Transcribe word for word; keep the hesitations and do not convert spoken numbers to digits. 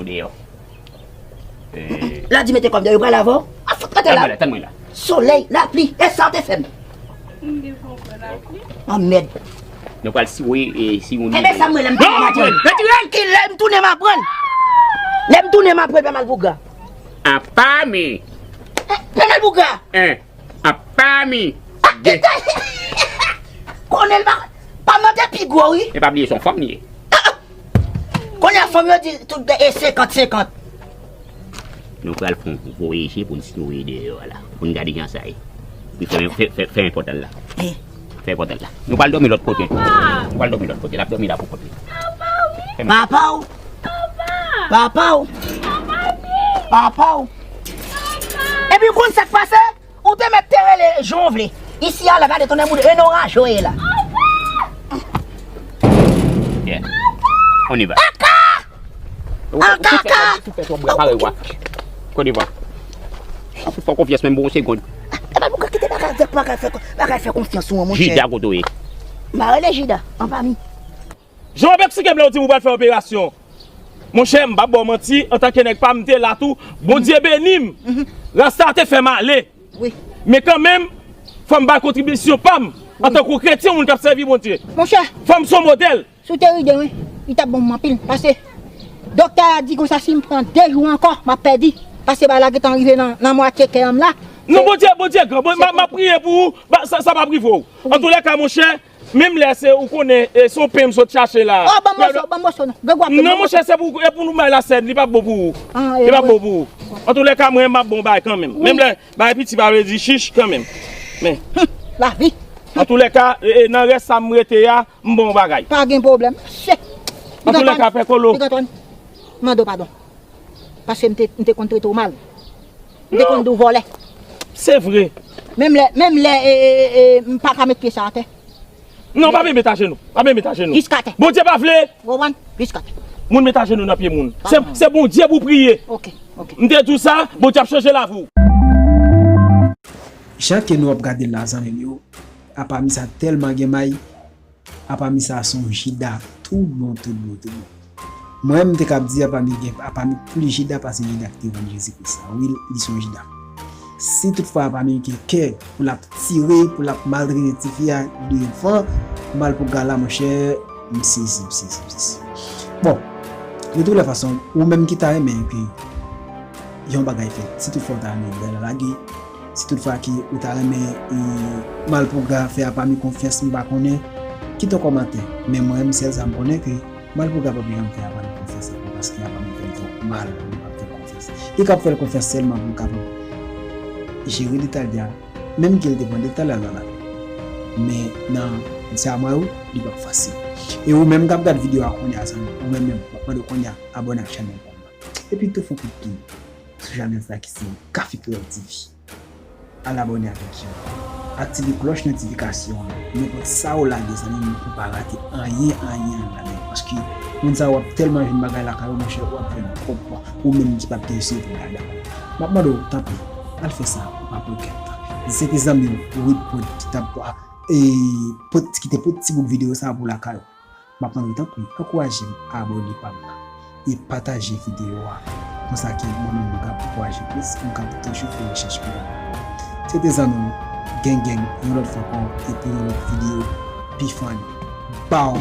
Deyò. La di mete kòb deyò, yo pral avè w. A fout mete la. Tann mwen la, tann mwen la. Solèy, lapli, e sa w te fè m. M gen fon pran lapli. Anmèd. Nou pral siwoye, e, siwoye. Enben sa m wè lè m tounen m aprann. Retire l! Kilè m tounen m aprann. Lè m tounen m aprann, Pè Malpougra. Apa mi. Pè Malpougra. En. Apa mi. Konnen l pa, pa mande pi gwo, wi. E pa bliye se yon fanm li ye. Kounye a fanm yo di tout e senkant senkant. Nou pral fè yon voye je pou n siwoye deyò a la. Pou n gade jan sa ye. Wi, fè, fè, fè, fè enpòtan la. Fè enpòtan la. Nou pral dòmi lòt kote. Nou pral dòmi lòt kote. N ap dòmi la pou kont li. Papa w. Papa w. Papa w. Epi w konn sa k pase? Ou te mèt te rele jan w vle. Isi a la, gade tonnè moun, e non raje w ye la. Yeah. On y va. Aka! Aka, aka! Ou fè twòp bra parèy wa. Kote va? Ou fè konfyans menm pou yon segonn. Epa pou ka kite bagay, bagay fè, bagay fè konfyans ou an, monchè. Jida kote w ye? M pa rele Jida, an fami. Jan w ap eksplike m lè w di m ou pral fè operasyon. Monchè, m p ap ba w manti, antanke nèg pa m, m te la tou. Bondye beni m. Rasta te fè m ale. Wi. Men kanmenm, fò m bay kontribisyon pa m antanke yon kretyen, yon moun k ap sèvi Bondye. Monchè. Fò m se yon modèl. Si w te ride mwen, li t ap bon pou mwen anpil. Pase doktè a di konsa si m pran de jou ankò, m ap pèdi. Pase bagay la gentan rive nan, nan mwatye kè an m la. Non, Bondye, Bondye gran. Bon, m ap, m ap priye pou ou. Sa, sa p ap rive w. Antoulèka, monchè, menm lè se, ou konnen, e, se yon pen m sot chache la. Oh, ban m moso, ban m moso non. Grangou ap fè m. Non, monchè, se pou, e pou nou bay lasèn, li p ap bon pou ou. Li p ap bon pou ou. Antoulèka, mwen, m ap bon bay kanmenm. Menm lè bay piti pa vle di chich kanmenm. Men. Lavi. Antoulèka, e, e, nan rès sa m rete a, m bon bagay. Pa gen pwoblèm. Antoulèka, pè Kolo. Piga Tony, mande w padon. Pase m te, m te konn trete w mal. M te konn di w vòlè. Se vre. Menm lè, menm lè, e, e, e, e, m pa ka met pye sa atè. Non, pa menm met ajenou. Pa menm met ajenou. Jiskatè. Bondye pa vle. Ou konprann? Jiskatè. Moun met ajenou nan pye moun. Se, se Bondye pou w priye. Ok, ok. M te di w sa, Bondye ap chanje lavi w. Jan ke nou ap gade l la, zanmi m yo, apa mi sa tèlman gen may. Apa mi sa se yon Jida tout bon, tout bon, tout bon. Mwen, m te kab di apa mi gen, apa mi plis Jida pase Jida ki te vann Jezi Kris la. Wi, li se yon Jida. Si toutfwa apa mi gen kè pou l ap tire, pou l ap maltrete tifi a devan Malpougra la, monchè, m sezi, m sezi, m sezi. Bon, de tout lè fason, ou menm ki ta renmen ke yon bagay fèt, si toutfwa w ta renmen bagay la lage, si toutfwa ke ou ta renmen, e, Malpougra fè apa mi konfyans, m pa konnen, kite yon kòmantè. Men mwen menm, sèl sa m konnen ke Malpougra p ap janm fè apa mi konfyans ankò, paske apa mi fè l twòp mal pou m ap fè l konfyans. Li ka ap fè l konfyans sèlman pou l kapab jere Detalya, menm ke l te pran Detalya nan lavi. Men nan ti amway ou, li p ap fasil. E ou menm k ap gad videyo a kounye a, zanmi, ou menm menm, m ap mande w kounye a, abòne ak chanèl pa m nan. Epi tou fè yon kout plim sou chanèl sa ki se Kafi Kreyòl T V. Al abòne avèk yo. Aktive klòch notifikasyon an. Nenpòt sa w lage, zanmi m, pou w pa rate anyen, anyen, anyen. Paske moun sa yo ap tèlman jwenn bagay lakay yo, monchè, w ap jwenn twòp, ou menm ki p ap gen sèvo ladan. M ap mande w, tanpri, al fè sa, ou p ap regrèt. Se te zanmi w, Wid Pod, ki t ap, e, pot, ki te pot ti bout videyo sa pou lakay ou. M ap mande w tanpri, ankouraje m abòne pa m nan e pataje videyo a. Konsa ke mwen menm m ka ankouraje plis, m ka tou chofè rechèch pou mwen. Se te zanmi w, Gang Gang, yon lòt fwa ankò, e pou yon lòt videyo pi funny. Bow!